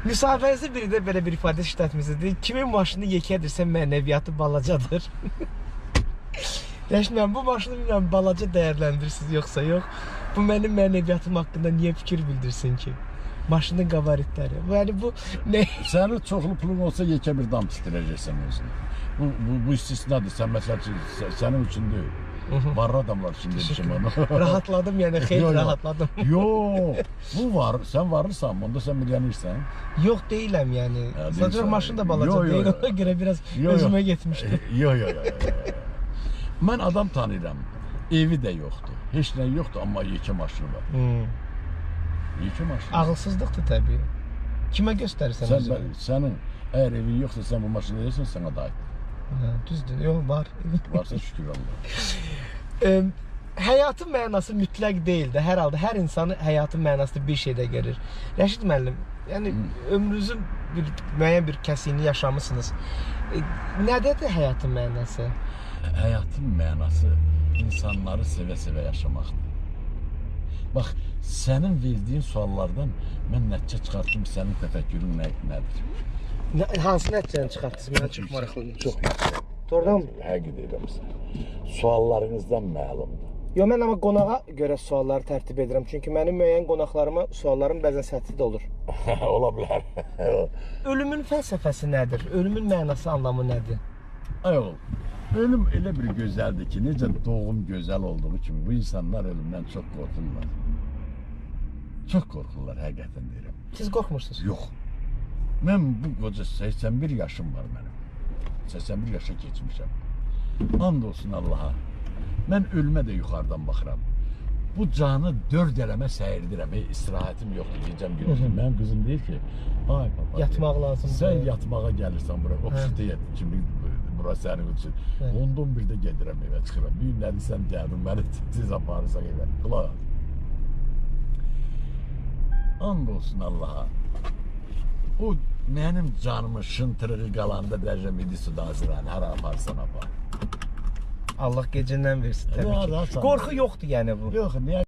Müsahibənizi bir də belə bir ifadə işlətmisiniz. Kimin maşını yekədirsə mənəviyyatı balacadır. Rəşid müəllim, bu maşını bilmirəm balaca dəyərləndirirsiniz yoxsa yox. Bu mənim mənəviyyatım haqqında niyə fikir bildirsin ki? Maşının qabaritləri. Yəni bu nə? Sənin çoxlu pulun olsa yekə bir dam tikdirəcəksən özünə. Bu istisnadır. Sən məsəl üçün sənin üçün deyil. Varlı adamlar üçün demişim onu. Rahatladım yəni, xeyli rahatladım. Yox, bu var. Sən varlısan, bunda sən milyonерsən. Yox deyiləm yəni. Sadəcə maşın da balaca deyil, ona görə biraz özümə getmişdim. Yox, yox, yox. Mən adam tanıyıram. Evi də yoxdur. Heç nə yoxdur, amma yekə maşını var. Yekə maşını. Ağılsızlıqdır təbii. Kimə göstərirsən özünü? Sənin əgər evin yoxsa sən bu maşını eləyirsən, sənə da aiddir. Düzdür, yox, var. Varsa şükür Allah. Həyatın mənası mütləq deyildir. Hər halda hər insanın həyatın mənasını bir şeydə görür. Rəşid müəllim, yəni ömrünüzün bir müəyyən bir kəsiyini yaşamısınız. Nədədir həyatın mənası? Həyatın mənası insanları sevə-sevə yaşamaqdır. Bax, sənin verdiyin suallardan mən nəticə çıxartdım, sənin təfəkkürün nədir? Hansı nəticəni çıxartdınız? Mənə çox maraqlıdır. Çox yüksək. Doğrudan mı? Həqiq deyirəm sənə. Suallarınızdan məlumdur. Yox, mən amma qonağa görə sualları tərtib edirəm. Çünki mənim müəyyən qonaqlarıma suallarım bəzən səthi də olur. Ola bilər. Ölümün fəlsəfəsi nədir? Ölümün mənası, anlamı nədir? Ay oğul, ölüm elə bir gözəldir ki, necə doğum gözəl olduğu kimi bu insanlar ölümdən çox qorxurlar. Çox qorxurlar, həqiqətən deyirəm. Siz qorxmursunuz? Yox. Mən bu qoca 81 yaşım var mənim. 81 yaşa keçmişəm. And olsun Allaha. Mən ölümə də yuxarıdan baxıram. Bu canı 4 eləmə səyirdirəm. İstirahətim yoxdur, gecəm gündüzüm. Mənim qızım deyir ki, ay papa, yatmaq lazımdır. Sən yatmağa gəlirsən bura. O deyir kimi bura sənin üçün. 10-11-də gedirəm evə, çıxıram. Bir gün nədir sən gəldin, məni tez aparırsan evə. Qulaq as. And olsun Allaha. O mənim canımın şıntırığı qalanda dərəcəm idi suda Azrayil, hara aparsan apar. Allah gecindən versin təbii ki. Qorxu yoxdur yəni bu. Yox, niyə?